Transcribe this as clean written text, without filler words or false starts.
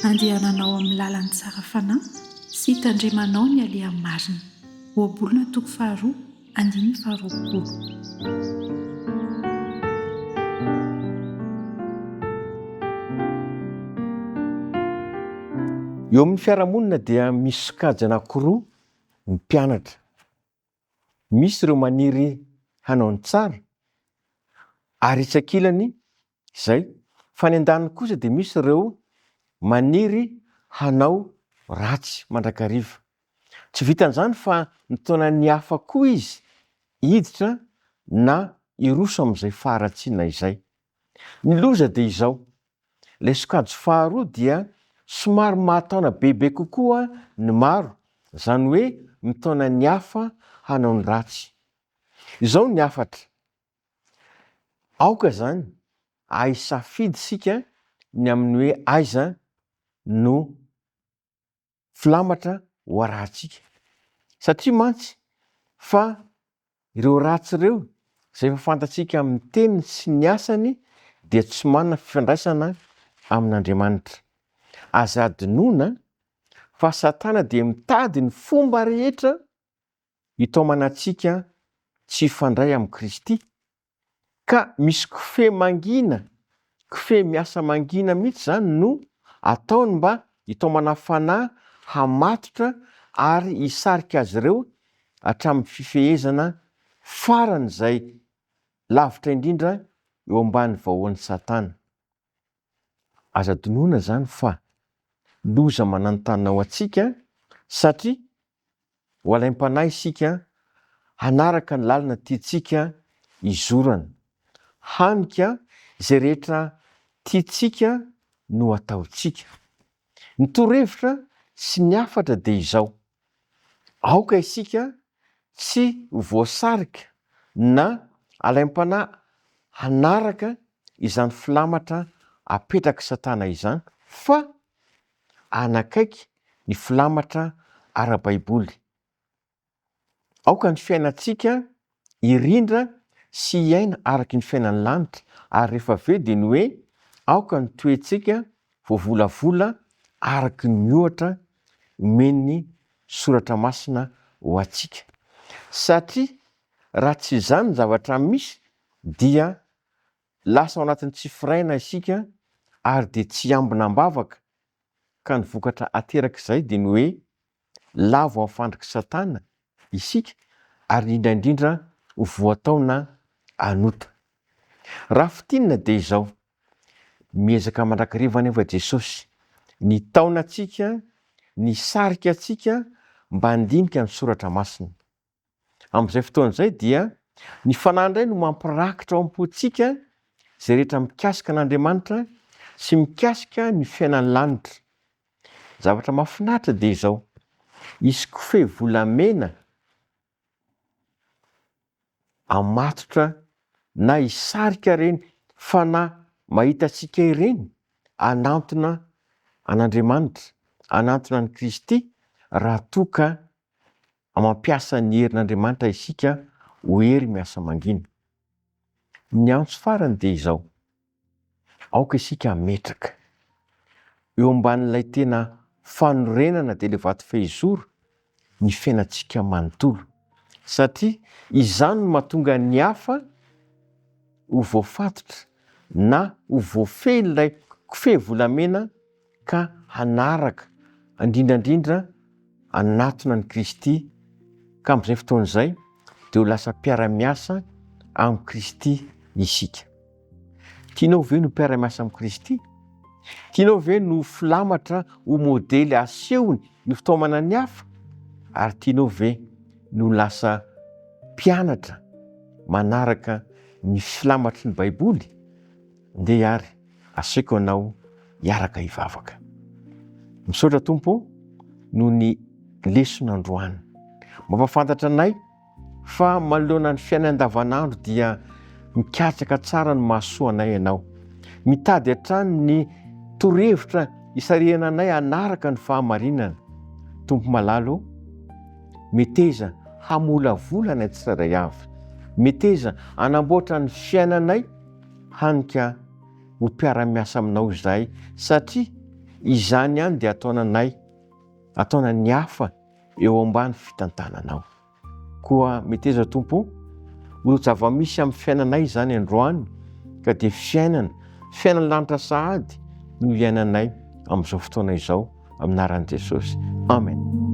Andehananao amin'ny lalan'ny tsara fanahy sy hitandremanao ny aleha marina. Ohabolana toko faharoa andininy faharoapolo. Eo amin'ny fiarahamonina dia misy sokajy anankiroa ny mpianatra. Misy ireo maniry hanao ny tsara ary etsy ankilany izay, fa ny andaniny kosa dia misy ireo maniry hanao ratsy mandrakariva. Tsy vitan'izany fa mitaona ny hafa koa izy hiditra na hiroso amin'izay faharatsiana izay. Ny loza dia izao, ilay sokajy faharoa dia somary mahataona bebe kokoa ny maro, izany hoe mitaona ny hafa hanao ny ratsy. Izao ny hafatra, aoka izany hahay hisafidy isika ny amin'ny hoe aiza no filamatra ho arahantsika. Satria mantsy fa ireo ratsy ireo izay efa fantatsika amin'ny teniny sy ny asany dia tsy manana fifandraisana amin'Andriamanitra. Aza adinoina fa Satana dia mitady ny fomba rehetra hitaomana antsika tsy hifandray amin'i Kristy Ka misy kofehy mangina, kofehy miasa mangina mihitsy izany no ataony mba hitaomana fanahy hamatotra ary hisarika azy ireo hatramin'ny fifehezana farany izay lavitra indrindra eo ambany vahoan'i Satana. Aza adinoina izany fa loza mananontanona ho antsika satria ho alaim-panahy isika hanaraka ny lalana tiantsika hizorana, hany ka izay rehetra tiantsika no ataontsika. Ny torohevitra sy ny hafatra dia izao, aoka isika tsy ho voasarika na alaim-panahy hanaraka izany filamatra apetrak'i Satana izany fa hanakaiky ny filamatra ara-baiboly. Aoka ny fiainantsika hirindra sy hiaina araky ny fiainan'ny lanitra, ary rehefa avy eo dia ny hoe aoka ny toetsika voavolavola araky ny ohatra omen'ny Soratra Masina ho antsika. Satria raha tsy izany ny zavatra misy dia lasa ao anatin'ny tsy firaina isika ary dia tsy hiambina am-bavaka ka ny vokatra aterak'izay dia ny hoe lavo amin'ny fandrik'i Satana isika ary indrindra indrindra ho voataona hanota. Raha fintinina dia izao, miezaka mandrakariva anefa Jesosy nitaona antsika, nisarika antsika mba handinika ny Soratra Masina. Amin'izay fotoana izay dia ny Fanahy indray no mampirakitra ao am-pontsika izay rehetra mikasika an'Andriamanitra sy mikasika ny fiainan'ny lanitra. Zavatra mahafinaritra dia izao, hisy kofehy volamena hamatotra na hisarika ireny fanahy mahita antsika ireny hanantona an'Andriamanitra, hanantona an'i Kristy raha toa ka mampiasa ny herin'Andriamanitra isika ho hery miasa mangina. Ny antso farany dia izao, aoka isika hametraka eo ambanin'ilay tena fanorenana dia ilay vato fehizoro ny fiainantsika manontolo, satria izany no mahatonga ny hafa ho voafatotra na ho voafehin'ilay kofehy volamena ka hanaraka, indrindra indrindra hanatona an'i Kristy, ka amin'izay fotoana izay dia ho lasa mpiara-miasa amin'i Kristy isika. Tianao ve ny ho mpiara-miasa amin'i Kristy? Tianao ve ny ho filamatra ho modely asehony ny fitaomana ny hafa? Ary tianao ve ny ho lasa mpianatra manaraka ny filamatry ny Baiboly? Ndeha ary asaiko anao hiaraka hivavaka. Misaotra Tompo ô noho ny lesona androany. Mampahafantatra anay fa manoloana ny fiainana andavanandro dia mikatsaka tsara ny mahasoa anay Ianao. Mitady hatrany ny torohevitra hisarihana anay hanaraka ny fahamarinana. Tompo malala ô, meteza hamolavola anay tsirairay avy. Meteza hanamboatra ny fiainanay. Hany ka ho mpiara-miasa aminao izahay satria Izany ihany dia ataonanay, ataonan'ny hafa eo ambany fitantananao. Koa meteza Tompo o, ho zava-misy amin'ny fiainanay izany androany ka dia fiainana, fiainan'ny lanitra sahady no iainanay amin'izao fotoana izao amin'ny anaran'i Jesosy. Amen.